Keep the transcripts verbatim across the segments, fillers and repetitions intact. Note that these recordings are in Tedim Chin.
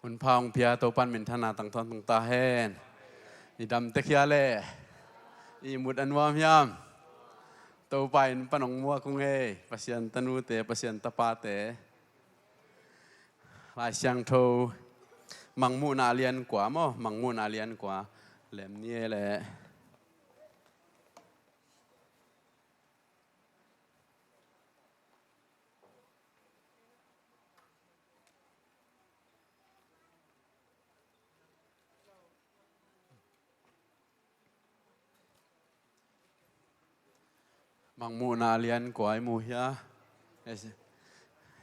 Hun pha hong pia Topan minthanna tangthawn tung ta hen. I dam tek hia le? I mut a nuam hiam? Topa in pan hong muak ung ei, Pasian tanute, Pasian tapate. Lai Siangtho Mangmuhna a lian kua maw, Mangmuhna a lian kua lem ni e le. Mangmuhna a lian kua i mu hia? He,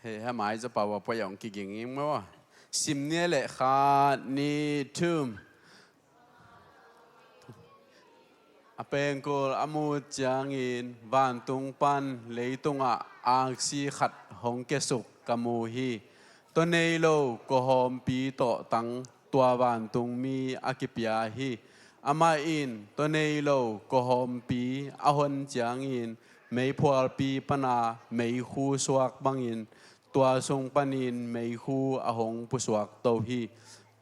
he, he mai za pau a pua yong kiging ing maw. Sim ni e le, khat, nih, thum. A pengkul a mut ciangin vantung pan leitungah aksi khat hong kiasuk ka mu hi. Tua nei lo kawhawmpi tawhtang tua vantungmi a kipia hi. Amah in tua nei lo kawhawmpi a hon ciangin meiphualpi pana meikhu suak bangin tua sung panin meikhu a hong pusuak to hi.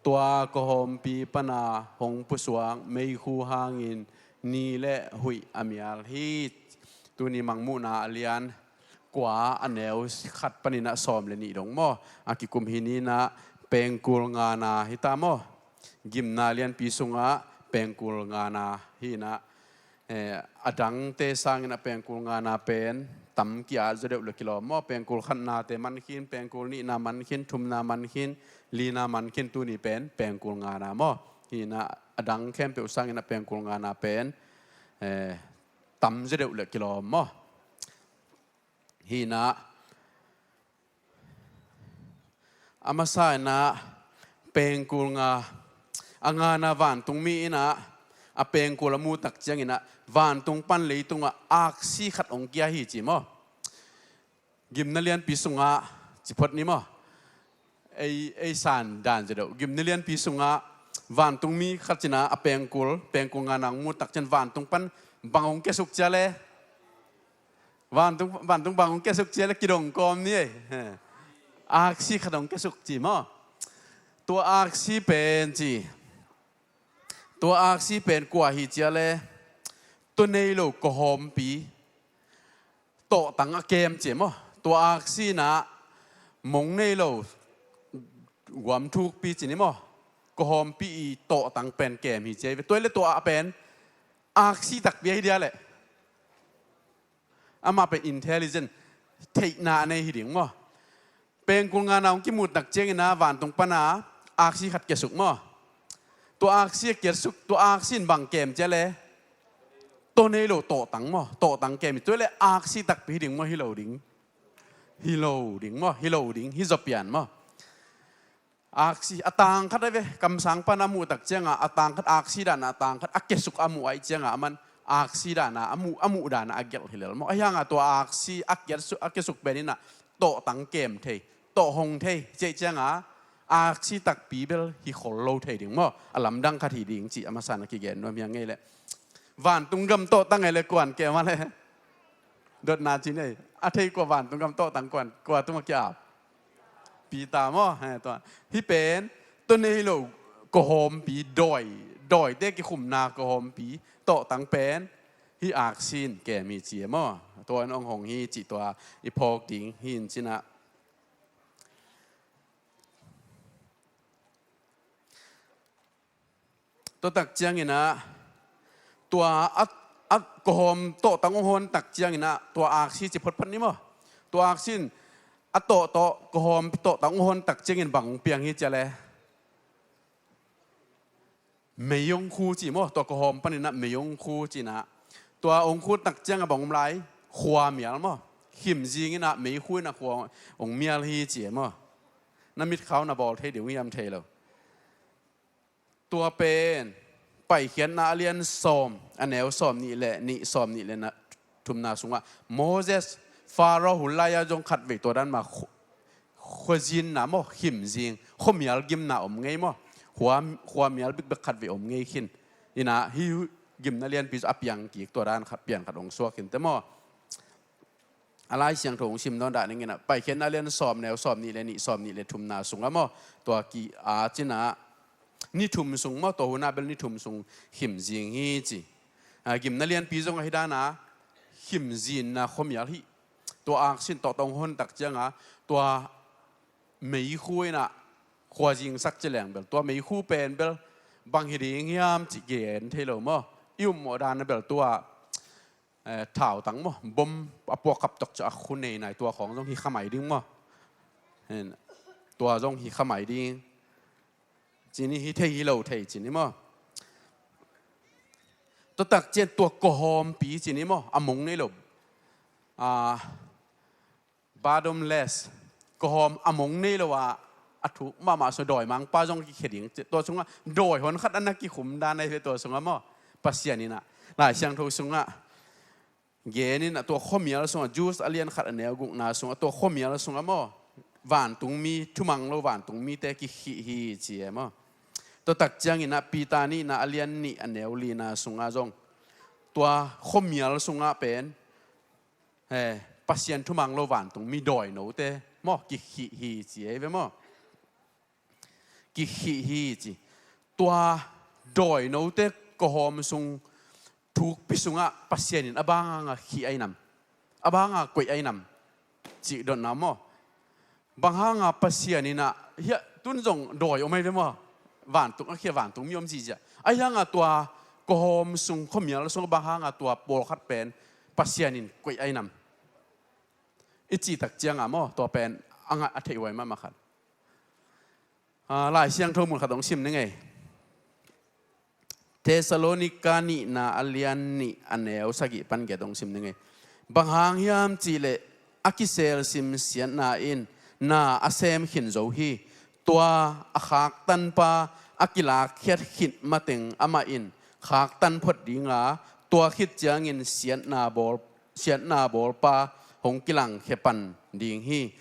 Tua kawhawmpi pana hong pusuak meikhu hangin ni le huih a mial hi. Tuni Mangmuhna a lian kua a neu khat panin ah sawm le nih dong maw, a kikum hi. Ni in ah pengkul ngana hi ta maw. Gimna lianpi sungah pengkul ngana hi in ah, eh, a dangte sangin a pengkul ngana pen tam kia zaw deuh le kilawm maw. Pengkul khatnate man khin, pengkul nihna man khin, thumna man khin, lina man khin, tuni pen pengkul ngana maw. Hi in ah a dang khempeuh sangin a pengkul ngana pen, eh, tam zaw deuh le kilawm maw. Hi in ah a masa in ah pengkul nga a ngana vantungmi in ah a pengkul a muh tak ciangin ah vantung pan leitungah aksi khat hong kia hi ci maw. Gimna lianpi sungah ci phot ni maw. Ei, ei san dan zaw deuh. Gimna lianpi sungah vantungmi khat in ah a pengkul, pengkul ngana hong muh tak ciang vantung pan bang hong kiasuk cia le? Vantung, vantung bang hong kiasuk cia le kidong kawm ni ei. Aksi khat hong kiasuk ci maw. Tua aksi pen ci. Tua aksi pen kua hi cia le? Tua nei lo kawhawmpi tawhtang a kem ci maw. Tua aksi in ah mong nei lo guam thukpi ci ni maw. Kawhawmpi i tawhtang pen kem hi cia ve. Tua le tua a pen aksi takpi a hi dia le. Amah pen intelligent, theihna a nei hi ding maw. Pengkul ngana hong kimuh tak ciangin ah vantung pana aksi khat kiasuk maw. Tua aksi a kiasuk, tua aksi in bang kem cia le? Tua nei lo tawhtang maw, tawhtang kem hi. Tua le aksi takpi hi ding maw, hi lo ding? Hi lo ding maw, hi lo ding, hi zaw pian maw. Aksi, a tang khat a ve, kamsang pan a muh tak ciangah, a tang khat aksi dana, a tang khat a kiasuk a muh ahih ciangah, aman aksi dana, a muh, a muh dana a gelh hi lel maw. Ahi hangah tua aksi a kiasuk, a kiasuk pen in ah tawhtang kem thei, tawh hong thei, cih ciangah aksi takpi bel hi khol lo thei ding maw. A lamdang khat hi ding cih a masa in a kigen nuam hi a ngei leh. Vantung gam tawhtang ei le kuan kem a le? Dotna ci nei. A thei kua vantung gam tawhtang kuan, kua tungah kia? Peter maw. He, tua. Hih pen tua nei lo kawhawmpi dawi, dawite kikhumna kawhawmpi tawhtang pen hih aksi in kem hi ci e maw. Tua in hong hong hi cih tua i phawk ding hi in ci in ah. Tua tak ciangin ah, tua a, a kawhawm tawhtang hong hon tak ciangin ah, tua aksi ci photphot ni maw. Tua aksi in a tawhtawh, kawhawm tawhtang hong hon tak ciangin bang hong piang hi cia le? Mei hong khu ci maw, tua kawhawm panin ah mei hong khu ci in ah. Tua hong khu tak ciangah bang om lai? Khua mial maw. Khim zing in ah meikhu in ah khua hong mial hi ci e maw. Na mitkhau na bawl thei ding uh hiam, thei lo. Tua pen Paikhiatna a lian sawm, a neu sawm nih le nih, sawm nih le na, thumna sungah Moses, Pharaoh hun lai-ah zong khatvei tua dan mah khu-, khuazinna maw, khim zing, khuamial gimna om ngei maw, khua, khuamial bikbek khatvei om ngei khin. In ah hih gimna lianpi a piang kik tua dan khat, pian khat hong suak khin teh maw. A Lai Siangtho hong sim nawn dah ning in ah, Paikhiatna lian sawm, neu sawm nih le nih, sawm nih le thumna sungah maw, tua ki-a cin ah ni thum sung maw, tua hun ah bel ni thum sung khim zing hi ci. A, gimna lianpi zong ahi dan a, khim zinna khuamial hi. Tua aksi in tawh tawh hong hon tak ciang a, tua meikhu in ah khua zingsak ci leng bel, tua meikhu pen bel bang hi ding hiam cih gen thei lo maw. I ummawh dan a bel tua, eh, thautang maw, bom a puak kap tawk ciang a khu nei nai, tua khawng zong hi kha mai ding maw. Hen, tua zong hi kha mai ding. Ci ni, hi thei hi lo thei ci ni maw. Tua tak ciang tua kawhawmpi ci ni maw, a mong nei lo. A, bottomless, kawhawm a mong nei lo a, a thuk mahmah sung dawimangpa zong kikhia ding. Tua sungah dawi hon khat a na kikhum dan ahi ve tua sungah maw. Pasian in ah Lai Siangtho sungah gen in ah, tua khuamial sungah, Jews a lian khat a neu gukna sungah, tua khuamial sungah maw, vantungmi, thumang lo vantungmite kikhih hi ci e maw. Tua tak ciangin ah Peter nihna a lian nih a neu lina sungah zong, tua khuamial sungah pen, eh, Pasian thumang lo vantungmi dawinote maw, kikhih hi ci e ve maw. Kikhih hi ci. Tua dawinote kawhawm sung thukpi sungah Pasian in a bang hanga khih a i nam, a bang hanga koih a i nam cih dotna maw. Bang hanga Pasian in ah, hiah tun zong dawi om ahi ve maw. Vantung a khia, vantungmi om zihziah. Ahi hanga tua kawhawm sung, khuamial sung bang hanga tua pawlkhat pen Pasian in koih a i nam i cih tak cianga maw, tua pen a ngah a theih huai mahmah khat. Ah, Lai Siangtho mun khat hong sim ning ei. Thessalonika nihna a lian nih a neu sagih pan giat hong sim ning ei. Bang hang hiam cihleh a kiselsim siatna in na a sem khin zo hi. Tua a khaktanpa a kilakkhiat khit mateng amah in khaktan phot dinga, tua khit ciangin siatna bawl, siatna bawlpa hong kilangkhia pan ding hi.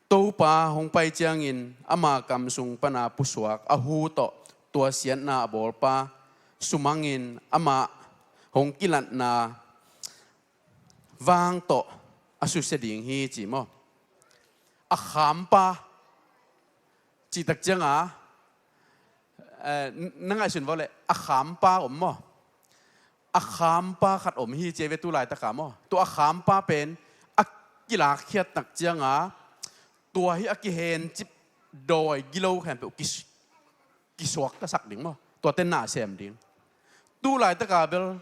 Topa hong pai ciangin ama kam sung pana pusuak a hu tawh tua siatna a bawlpa sumangin amah hong kilatna vang tawh a susia ding hi ci maw. A khampa cih tak cianga, eh, na ngaihsun vawleh a khampa om maw. A khampa khat om hi ci e ve tu laitaka maw. Tua a khampa pen a kilakkhiat tak cianga, tua hi a kihencip dawi gilo khempeuh kis-, kisuaktasak ding maw. Tuate na sem ding. Tu laitaka bel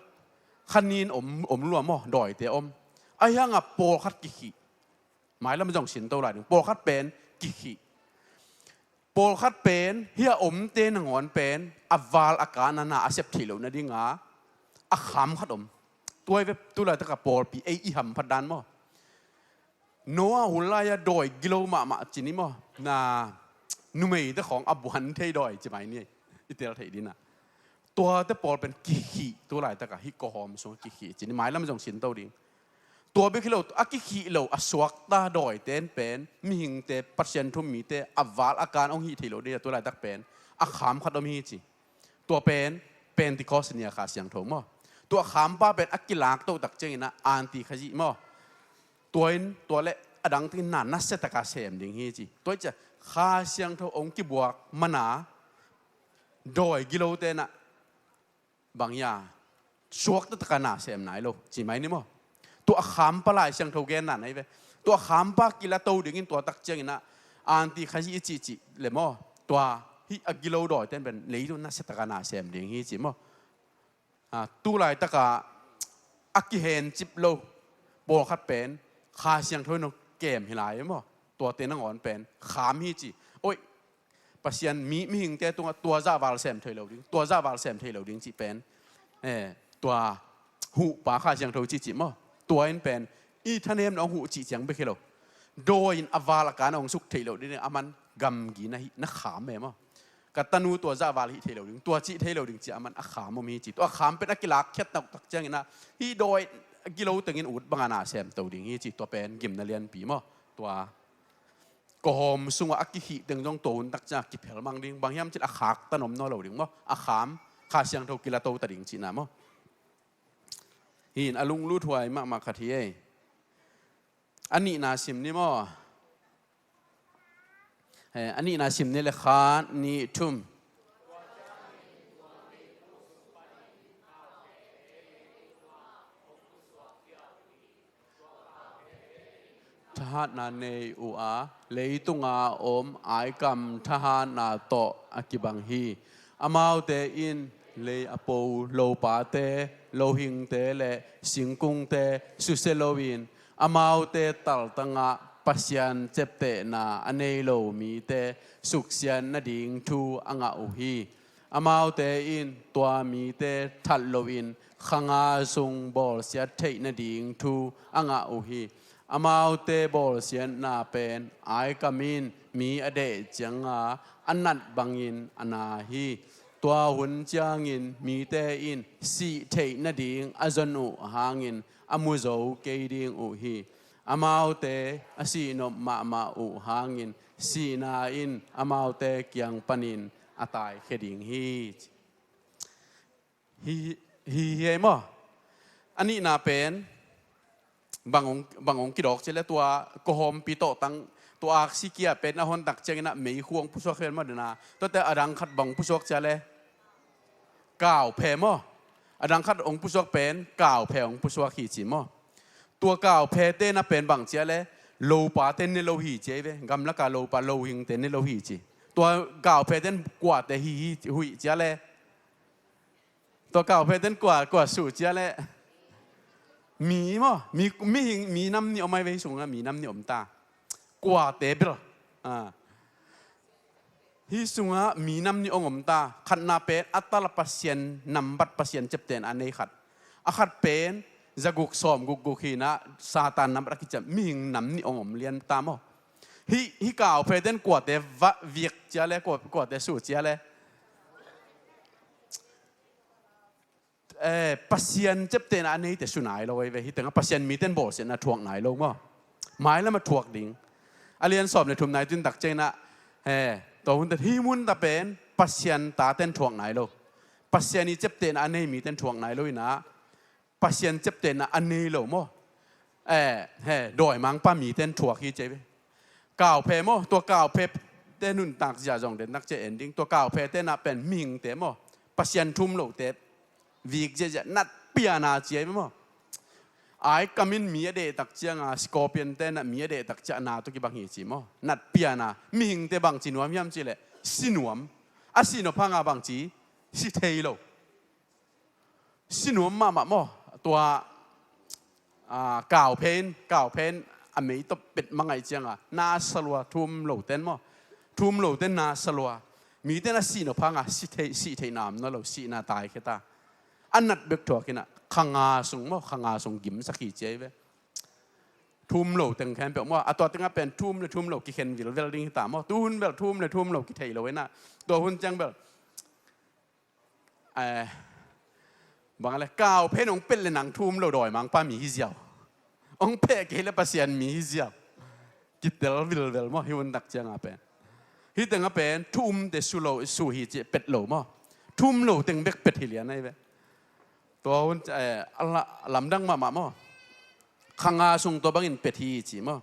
khanin om, om lua maw, dawite om. Ahi hanga pawlkhat kikhih. Mailam zong sinto lai ding. Pawlkhat pen kikhih. Pawlkhat pen, hia omte nangawn pen a val a kana na a sep theih loh nadinga a kham khat om. Tua hi ve tu laitaka pawlpi ei i hamphat dan maw. Noah hun lai-a dawi gilo mahmah ci ni maw. Na numeite khawng a buan thei dawi ci mai ni. I tel theih dina. Tuate pawl pen kikhih tu laitaka hih kawhawm sungah kikhih ci ni, mailam zong sinto ding. Tua bek hi lo, a kikhih lo, a suakta dawite in pen mihingte, Pasian thu-um mite a val a kan hong hih thei lo ding a tu laitak pen a kham khat om hi ci. Tua pen Pentecost ni-a Kha Siangtho maw. Tua khampa pen a kilak toh tak ciangin ah anti Khazih maw. Tua in, tua le a dang tengin na nasiataka sem ding hi ci. Tua hi ciah Kha Siangtho hong kibuak mana dawi gilote in ah bang hia, suakta taka na sem nai lo ci mai ni maw. Tua a khampa Lai Siangtho genna na hi ve. Tua a khampa kilato dingin tua tak ciangin ah anti Khazih i cihcih le maw, tua hih a gilo dawite in pen leitung nasiataka na sem ding hi ci maw. Ah, tu laitaka a kihencip lo pawlkhat pen Kha Siangtho in hong kem hi lai maw. Tuate nangawn pen kham hi ci. Oi, Pasian mi, mihingte tungah tua zahval sem thei lo ding, tua zahval sem thei lo ding cih pen, eh, tua huhpa Kha Siangtho cihcih maw. Tua in pen i thanem na hong huh cih ciang bek hi lo. Dawi in a val a kan hong suk thei lo ding, aman gamgi na hih, na kham e maw. Ka tanu tua zahval hih thei lo ding, tua cih thei lo ding ci-a aman a kham om hi ci. Tua a kham pen a kilakkhiat nop tak ciangin ah hih dawi gilo tengin ut banga na semto ding hi ci. Tua pen gimna lianpi maw. Tua kawhawm sungah a kikhih teng zong tua hun tak ciang a kiphel mang ding. Bang hiam cih leh a khaktan om nawn lo ding maw. A kham, Kha Siangtho kilato ta ding cihna maw. Hi in a lunglut huai mahmah khat hi ei. A nihna sim ni maw? Eh, a nihna sim ni le, khat, nih, thum. Thahatna nei uh a, leitunga om aikam thahatna tawh a kibang hi. Amaute in lei a po lopate, lohingte le singkungte susia loin, amaute taltangah Pasian ceptehna a nei lo mite suksiat nading thu a ngah uh hi. Amaute in tua mite that loin kha nga sung bawlsiat theih nading thu a ngah uh hi. Amaute bawlsiatna pen aikam in mi a deh cianga a nat bangin a na hi. Tua hun ciangin mite in sih theih nading a zon uh hangin a mu zo kei ding uh hi. Amaute a sihnop mahmah uh hangin sihna in amaute kiang panin a taikhia ding hi. Hi, hi, hi ei maw? A nihna pen bang hong, bang hong kidawk ci le, tua kawhawmpi tawhtang, tua aksi kia pen a hontak ciangin ah meikhu hong pusuak hi pen maw dena. Tuate a dang khat bang hong pusuak cia le, kauphe maw? A dang khat hong pusuak pen kauphe hong pusuak hi ci maw? Tua kauphe te na pen bang cia le, lopa te ne lo hi ci ei ve. Gamlaka lopa, lohing te ne lo hi ci. Tua kauphe ten kuate hi, hi, huih cia le, tua kauphe ten kua, kua suh cia le, mi maw? Mi, mi, mi nam nih om ai ve, hi sungah mi nam nih om ta. Kuate bel. Ah. Hi sungah mi nam nih hong om ta. Khatna pen a tala Pasian, nambat Pasian ceptehna a nei khat. A khat pen zaguk sawm gukguk hinah Satan nambat a kiciam mihing nam nih hong om lian ta maw? Hi, hi kauphe ten kuate va, viak cia le, kua, kuate suh cia le. Eh, Pasian ceptehna a neite su nai lo ei ve. Hi tengah Pasian miten bawlsiatna thuak nai lo maw? Mailam a thuak ding. A lian sawm le thum nai tun tak ciangin ah, eh, tua hun ta, hi mun ta pen Pasian taten thuak nai lo. Pasian i ceptehna a nei miten thuak nai lo inah, Pasian ceptehna a nei lo maw? Eh, he, dawimangpa miten thuak hi ci ei ve. Kauphe maw, tua kauphe te nuntak zia zong den nak cia en ding. Tua kauphe te na pen mihingte maw, Pasian thum lote vik ziahziah, nat piana ci ei ve maw? Aikam in mi a dehtak cianga, scorpion te na mi a dehtak ciah na tua kibang hi ci maw? Nat piana, mihingte bang ci nuam hiam ci le, si nuam. A si nop hanga bang ci, si thei lo. Si nuam mahmah maw? Tua, ah, kauphe in, kauphe in a mei tawh pet mangaih cianga na salua, thum loten maw? Thum loten na salua. Miten a si nop hanga si thei, si theihna om nawn lo, sihna taikhia ta. A nat bek thuak inah kha nga sung maw, kha nga sung gimsak hi ci ei ve. Thum lo teng khempeuh maw? A tua tengah pen thum le thum lo kikhen vilvel ding hi ta maw? Tuhun bel thum le thum lo kithei lo inah, tua hun ciang bel, eh, bang le, kauphe in hong pet le nang thum lo dawimangpa mi hi ziau. Hong peh kei le Pasian mi hi ziau. Kitel vilvel maw, hi hun tak cianga pen. Hi tengah pen thumte su lo, su hi ci pet lo maw? Thum lo teng bek pet hi lian ei ve. Tua hun, eh, a la, lamdang mahmah maw? Kha nga sung tua bangin pet hi ci maw?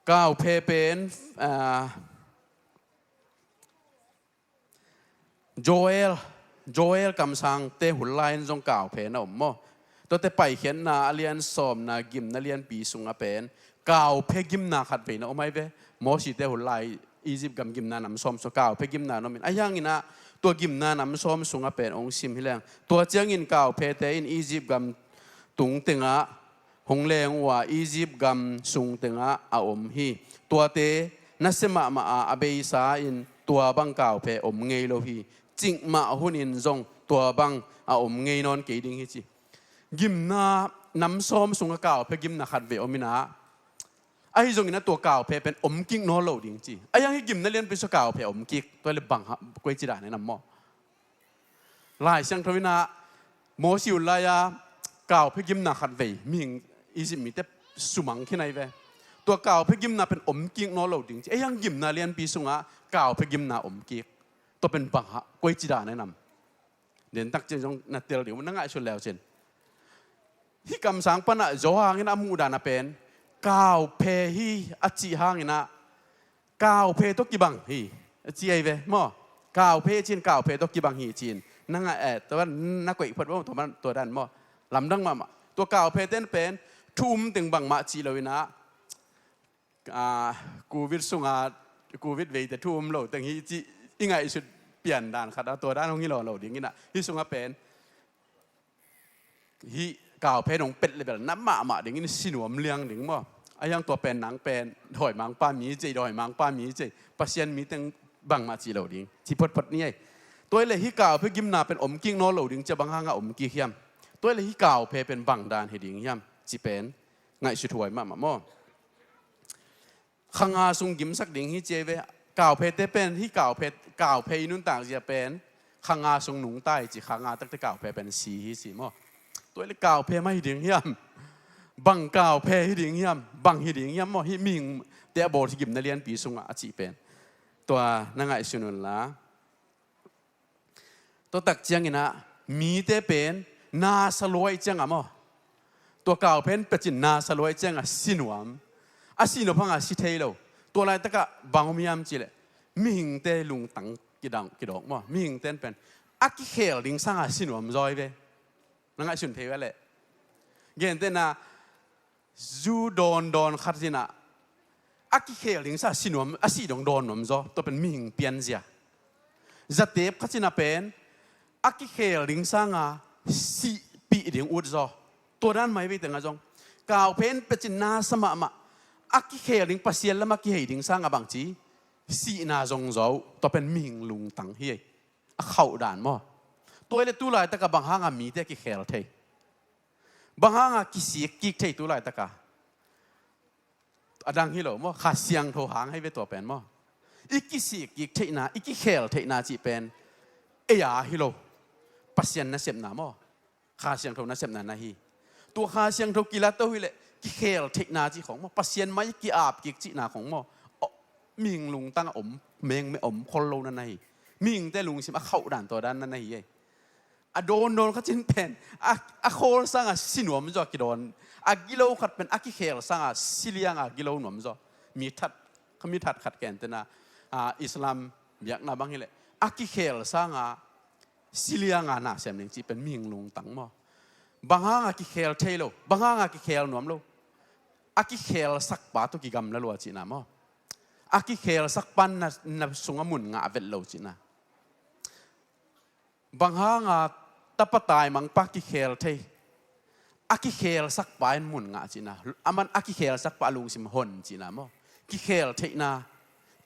Kauphe pen, ah, Joel, Joel kamsangte hun lai-in zong kauphe na om maw? Tuate Paikhiatna a lian sawmna, gimna lianpi sungah pen kauphe gimna khatvei na om ai ve. Mosite hun lai Egypt gam gimna nam sawm sungah kauphe gimna na om in, a hianginah tua gimna nam sawm sungah pen hong sim hi leng, tua ciangin kauphete in Egypt gam tung tengah hong leng uh a, Egypt gam sung tengah a om hi. Tuate nasia mahmah a, a beisa in tua bang kauphe om ngei lo hi. Cikmah hunin zong tua bang a om ngei nawn kei ding hi ci. Gimna nam sawm sungah kauphe gimna khatvei om inah, ahi zongin a tua kauphe pen om kik nawn lo ding ci. A hiang hi gimna lianpi sungah kauphe om kik, tua le bang ha, koici dan e nam maw? Lai Siangtho inah Mosi hun lai-a kauphe gimna khatvei mihing Egypt mite sumang khin ai ve. Tua kauphe gimna pen om kik nawn lo ding ci. Ei hang gimna lianpi sungah kauphe gimna om kik, tua pen bang ha, koici dan e nam? Den tak ciang zong na tel ding, na ngaihsun leu cin. Hih kamsang panah Johan in a muh dan a pen Kauphe hi a cih hangin ah, kauphe tawh kibang hi a ci ahi ve maw? Kauphe cin kauphe tawh kibang hi cin. Na ngah, eh, tua na koih phot maw, tua dan maw? Lamdang mahmah. Tua kauphe ten pen thu um teng bangmah cih lo in ah, ah, covid sunga, covid veite thu um lo teng hi cih i ngaihsut pian dan khat a, tua dan hong hi lo lo ding in ah, hih sunga pen hih kauphe nong pet le bel na mahmah ding in, si nuam liang ding maw? A hiang tua pen nang pen dawimangpa mi cei, dawimangpa mi cei, Pasian mi teng bangmah cih lo ding, ci photphot ni ei. Tua hi leh hih kauphe gimna pen om kik nawn lo ding ci a, bang hanga om kik hiam? Tua hi leh hih kauphe pen bang dan hi ding hiam ci pen ngaihsut huai mahmah maw? Kha nga sung gimsak ding hi ci ei ve. Kauphete pen, hih kauphe, kauphe i nuntak zia pen kha nga sung nungta hi ci, kha nga takte kauphe pen si hi ci maw? Tua hi leh kauphe mah hi ding hiam? Bang kauphe hi ding hiam? Bang hi ding hiam maw? Hih mihingte a bawl hi gimna lianpi sungah a cih pen tua na ngaihsun un la. Tua tak ciangin ah mite pen na sa luai ciangah maw? Tua kauphe in pecin na sa luai ciangah si nuam. A si nuam hangah si thei lo. Tua laitakah bang om hiam cih leh mihingte lungtang kidang, kidawk maw? Mihingte in pen a kikhel ding sangah si nuam zaw hi ve. Na ngaihsun thei uh a leh. Gentehna, zu dawndawn khat in ah a kikhel ding sangah si nuam, a si dong dawn nuam zaw, tua pen mihing pianzia. Zatep khat in ah pen a kikhel ding sangah sihpih ding ut zaw. Tua dan mai vei tengah zong kauphe in pecin na sa mahmah, a kikhel ding, Pasian lamah kihei ding sangah bangci, sihna zong zaw uh. Tua pen mihing lungtang hi ei. A khauh dan maw? Tua hi leh tu laitakah bang hanga mite kikhel thei? Bang hanga kisik kik thei tu laitakah? A dang hi lo maw? Kha Siangtho hang hi ve tua pen maw? I kisik kik theihna, i kikhel theihna cih pen ei a hi lo. Pasian nasepna maw? Kha Siangtho nasepna na hi. Tua Kha Siangtho kilat to hi leh kikhel theihna cih khong maw? Pasian mai ki-ap kik cihna khong maw? Aw, mihing lungtangah om mengmeng, om khol lo na na hi. Mihingte lungsim a khauh dan tua dan na na hi ei. A dawndawn khat in pen a, a khawl sangah si nuam zaw a kidawn. A gilo khat pen a kikhel sangah si lianga gilo nuam zaw. Mi that, mi that khat gentehna, ah, Islam biakna bang hi leh a kikhel sangah si lianga na sem ding cih pen mihing lungtang maw? Bang hanga kikhel thei lo, bang hanga kikhel nuam lo? A kikhelsakpa tawh kigamla lua cihna maw? A kikhelsakpa in na, na sungah mun ngah vet lo cihna. Bang hanga tapa taimangpa kikhel thei? A kikhelsakpa in mun ngah cihna. Aman a kikhelsakpa lungsim hon cihna maw? Kikhel theihna,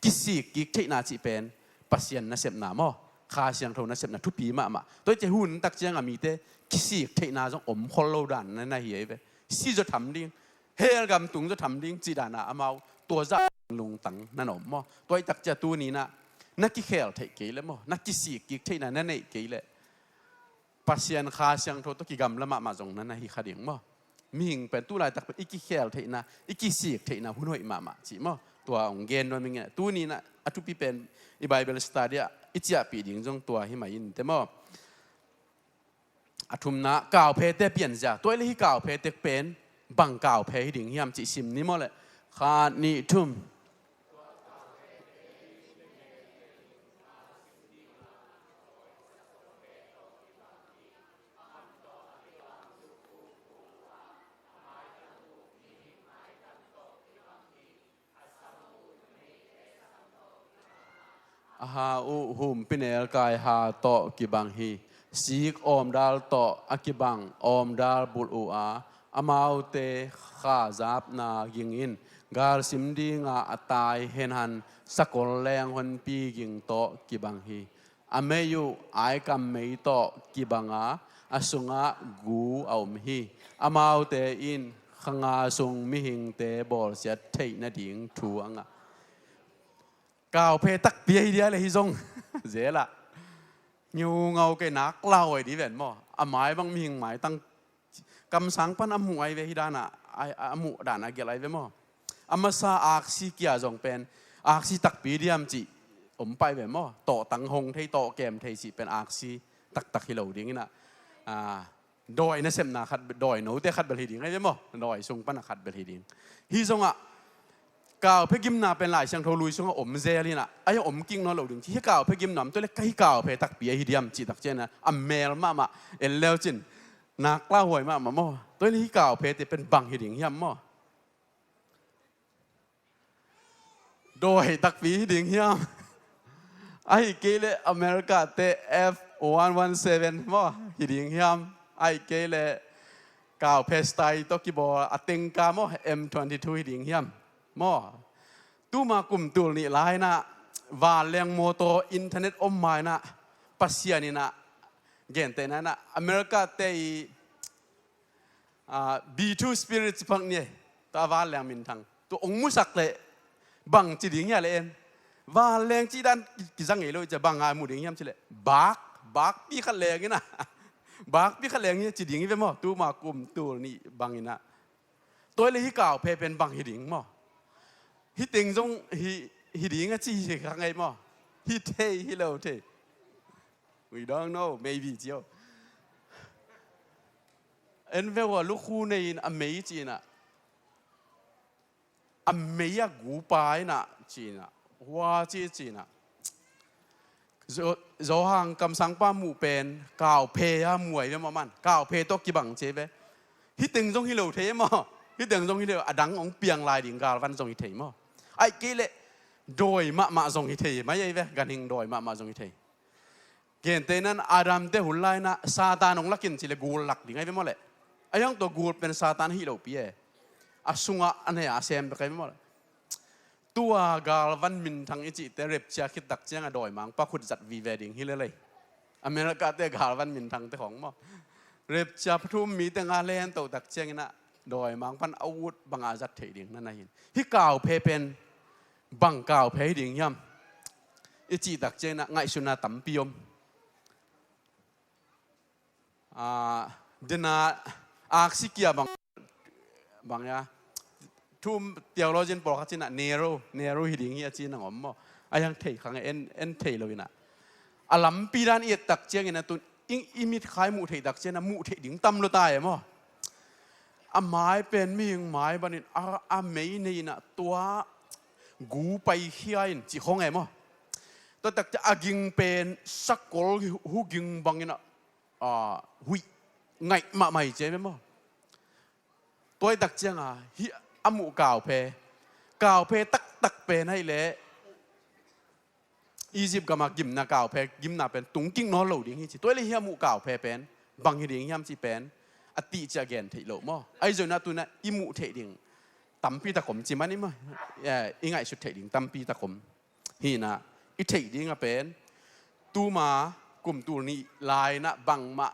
kisik kik theihna cih pen Pasian nasepna maw? Kha Siangtho nasepna thupi mahmah. Tua hi ciah hun tak ciangah mite kisik theihna zong om khol lo dan na na hi ei ve. Si zaw tham ding, hell gam tung zaw tham ding cih dana amau tua zah lungtang na na om maw? Tua hi tak ciah tuni-in ah na kikhel theih kei leh maw, na kisik kik theihna na neih kei leh Pasian Kha Siangtho tawh kigamla mahmah zong na na hi kha ding maw? Mihing pen tu laitak pen i kikhel theihna, i kisik theihna hun hoih mahmah cih maw? Tua hong gen nuam ing e. Tuni-in ah a thupi pen i Bible study ah i ciahpih ding zong tua hi mai inteh maw? A thumna, kauphete pianzia. Tua hi leh hih kauphe tek pen bang kauphe hi ding hiam cih sim ni maw leh? Khat, nih, thum. A ha uh humpinelkai ha tawh kibang hi. Sik awmdal tawh a kibang awmdal bulh uh a, amaute khazapna ging in galsim dinga a tai henhan sakol leng honpi ging tawh kibang hi. A mei uh aikam mei tawh kibang a, a sungah gu a om hi. Amaute in kha nga sung mihingte bawlsiat theih nading thu a ngah. Kauphe takpi ahi dia leh hih zong. Zel ah ngiungau kei nak lau ahi di ven maw? A mai bang mihing maitang kamsang pan a muh ahi ve, hih dan ah a, a muh dan a gelh ahi ve maw? A masa aksi kia zong pen aksi takpi diam cih om pai ve maw? Tawhtang hong thei, tawh kem thei cih pen aksi taktak hi lo ding in ah, a, Dawi nasepna khat, dawi note khat bel hi ding ahi ve maw? Dawi sung pana khat bel hi ding. Hih zongah kauphe gimna pen Lai Siangtho lui sungah om zel inah, ahi om kik nawn lo ding ci. Hih kauphe gimna om, tua le ka hih kauphe takpi ahi diam cih tak ciangin a mel mahmah, en leu cin nak lauhuai mahmah maw? Tua le hih kauphete pen bang hi ding hiam maw? Dawi takpi hi ding hiam? Ahih kei leh America te F one one seven maw hi ding hiam? Ahih kei leh kauphe style tawh kibawl a tengka maw M twenty-two hi ding hiam maw? Tuma kum tul nih lai inah vanleng mawtaw internet om ma inah Pasian inah gentehna inah America te i ah, B two Spirit ci phang ni, tua vanleng minthang. Tua ong musak leh bang ci ding hia le en? Vanleng ci dan ki-, kiza ngei lo i cia, bang a mu ding hiam ci leh, bak, bakpi khat leng inah. Bakpi khat leng hi ci ding hi ve maw? Tuma kum tul nih bang inah. Tua le hih kauphe pen bang hi ding maw? Hih teng zong hi, hi ding a ci hi kha ngei maw? Hi thei, hi lo thei. We don't know, maybe ci o. En ve ua, lukhu nei in a mei ci inah, a mei a gu pa inah ci inah, hua ci ci inah. Zo-, Zohang kamsangpa muh pen kauphe a muai ve maw man? Kauphe tawh kibang ci ve. Hih teng zong hi lo thei maw? Hih teng zong hi lo, a dang ong piang lai ding galvan zong hi thei maw? Ahih kei leh dawi mahmah zong hi thei mai ahi ve, ganhing dawi mahmah zong hi thei. Gentehna in Adam te hun lai inah Satan ong lak in ci leh gul lak ding ahi ve maw leh? Ahi hang tua gul pen Satan hi lo pi e. A sungah a nei a sem bek ahi ve maw leh? Tua galvan minthang i cihte rapture khit tak ciangah dawimangpa khut zat vive ding hi lel ei. America te galvan minthangte khawng maw? Rapture pathum mite nga len toh tak ciangin ah dawimangpan a ut bangah zat theih ding na na hi in. Hih kauphe pen bang kauphe hi ding hiam i cih tak ciangin ah ngaihsutna tampi om. Ah, dena aksi kia bang, bang ya. Thu-um theologian pawlkhat cin ah narrow, narrow hi ding hi a ci nang om maw? A hiang thei khang en, en thei lo in ah. A lampi dan i et tak ciangin ah tun i, i mitkhai muh theih tak ciangin ah muh theih ding tam lo ta e maw? A mai pen mihing mai banin a, a mei nei in ah tua gu paikhia in ci khong e maw? Tua tak ciang a ging pen sakol hu ging bangin ah, ah, huih ngaih mahmah hi ci e maw? Tua i tak cianga hih a muh kauphe, kauphe taktak pen ahih leh Egypt gama gimna kauphe, gimna pen tung kik nawn lo ding hi ci. Tua i leh hih a muh kauphe pen bang hi ding hiam ci pen a tih ciah gen theih loh maw? Ahi zongin ah tun ah i muh theih ding tampi tak om ci man i maw? Eh, i ngaihsut theih ding tampi tak om. Hi in ah i theih ding a pen tuma kum tul nih lai in ah bangmah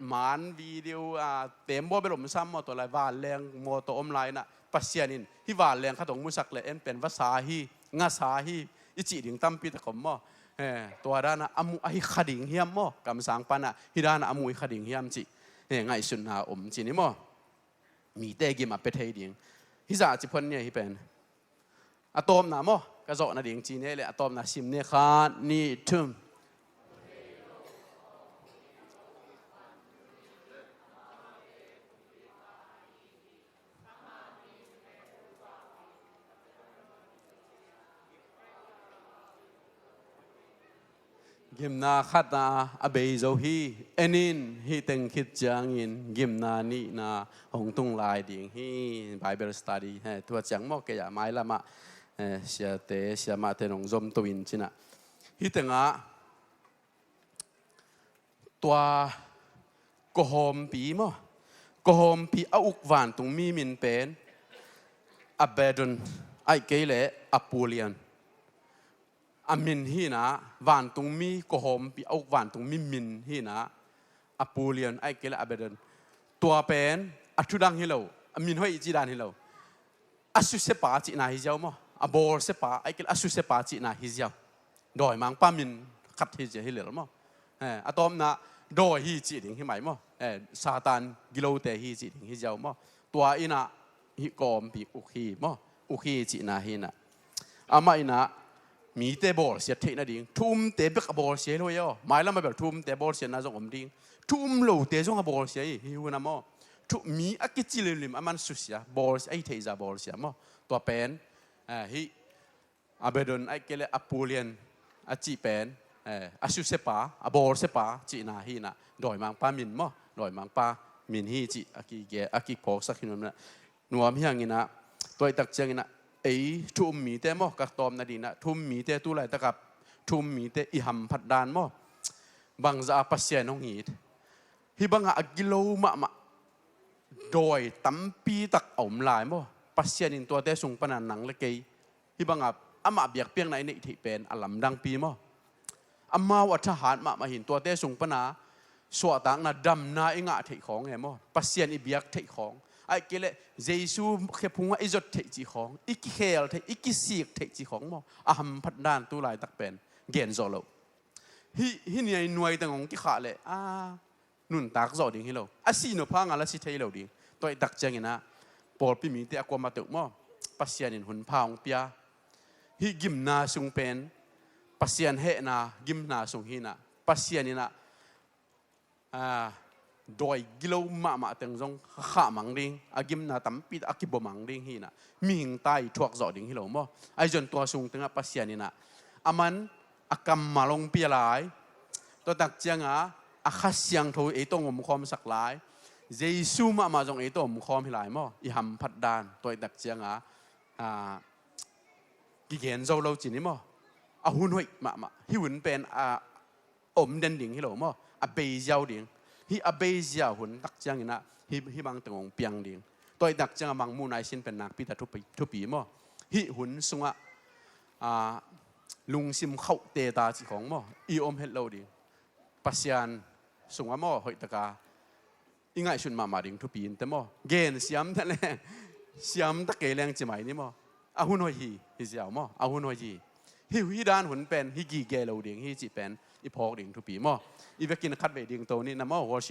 man video, ah, tembaw bel om sam maw, tua lai vanleng mawtaw om lai in ah Pasian in hih vanleng khat hong musak leh en pen vasa hi, ngasa hi i cih ding tampi tak om maw? Eh, tua dan ah a muh ahi kha ding hiam maw? Kamsang pan ah hih dan ah a muh ahi kha ding hiam cih, eh, ngaihsutna om ci ni maw? Mite gim a pia thei ding. Hih zah ci phuan ni a hih pen. A tawpna maw? Ka zawh nading ci ni leh a tawpna sim ni, khat, nih, thum. Gimna khat ah a bei zo hi. En in, hih teng khit ciangin gimna nihna hong tung lai ding hi. Bible study, he, tua ciang maw, kei ah mailam ah, eh, siate siamahte nong zom to in cin ah. Hih teng ah tua kawhawmpi maw, kawhawmpi a uk vantungmi min pen Abaddon, ahih kei leh Apollyon. A min hi in ah, vantungmi kawhawmpi a uk vantungmi min hi in ah, Apollyon, ahih kei leh Abaddon. Tua pen a thudang hi lo, a min hoih i cih dan hi lo. A susia pa cihna hi ziau maw? A bawlsia pa, ahih kei leh a susia pa cihna hi ziau. Dawimangpa min khat hi ziau hi lel maw? Eh, a tawpna dawi hi cih ding hi mai maw? Eh, Satan gilote hi cih ding hi ziau maw? Tua in ah hih kawhawmpi uk hi maw? Uk hi cihna hi in ah. Amah in ah mite bawlsiat theih nading. Thu umte bek a bawlsia hi lo hi aw. Mailam a bel thu umte bawlsiatna zong om ding. Thu um lote zong a bawlsia hi, hi hun a maw. Thu mi a kici limlim a man susia, bawlsia, a hi theihza bawlsia maw. Tua pen, eh, hi Abaddon, ahih kei leh Apollyon a cih pen, eh, a susiapa, a bawlsiapa cihna hi inah, dawimangpa min maw, dawimangpa min hi cih a kige-, a kiphawksak hi nuam inah. Nuam hi hang inah, tua ahih tak ciang inah, ei thu um mite maw, ka tawm nading inah, thu um mite, tu laitak a thu um mite i hamphat dan maw. Bangzah a Pasian hong it. Hih bangah a gilo mahmah dawi tampi tak a om lai maw. Pasian in tuate sung pana nang le kei, hih bangah amah biakpiakna i neih theih pen a lamdangpi maw. Amau a thahat mahmah hi in, tuate sung pana suahtakna, damna i ngah theih khawng e maw. Pasian i biak theih khawng. Ahih kei leh Jesu khephungah i zot theih cih khawng, i kikhel theih, i kisik theih cih khawng maw. A hamphat dan tu laitak pen gen zawh loh. Hih, hih ni a i nuai teng hong kikhah leh, a, nuntak zawh ding hi lo. A sih nop hang a la si thei lo ding. Tua ahih tak ciang inah, pawlpi mite a kuamah peuh maw, Pasian in hun pha hong pia. Hih gimna sung pen, Pasian hehna gimna sung hi inah, Pasian inah, a, dawi gilo mahmah teng zong khahmang ding, a gimna tampi a kibomang ding hi inah, mihing ta i thuak zawh ding hi lo maw. Ahi zong tua sung tengah Pasian inah, a man a kammal hong pia lai. Tua tak cianga a Kha Siangtho ei tawh hong omkhawmsak lai. Jesu mahmah zong ei tawh omkhawm hi lai maw. I hamphat dan, tua ahih tak cianga, a, kigen zo lo ci ni maw. A hun hoih mahmah. Hih hun pen a om den ding hi lo maw. A bei ziau ding. Hih a bei ziau hun tak ciang inah, hih, hih bang teng hong piang ding. Tua ahih tak cianga mangmuhna i sin pen nakpi ta thupi, thupi maw. Hih hun sungah, a, lungsim khauhte ta cih khawng maw, i om het lo ding. Pasian sungah maw, hoih taka i ngaihsut mahmah ding thupi inteh maw. Gen siam ta leng, siam ta kei leng ci mai ni maw. A hun hoih hi, hi ziau maw, a hun hoih hi. Hih, hih dan hun pen, hih gige lo ding hi cih pen i phawk ding thupi maw. I vekin khatvei ding to ni na maw, worship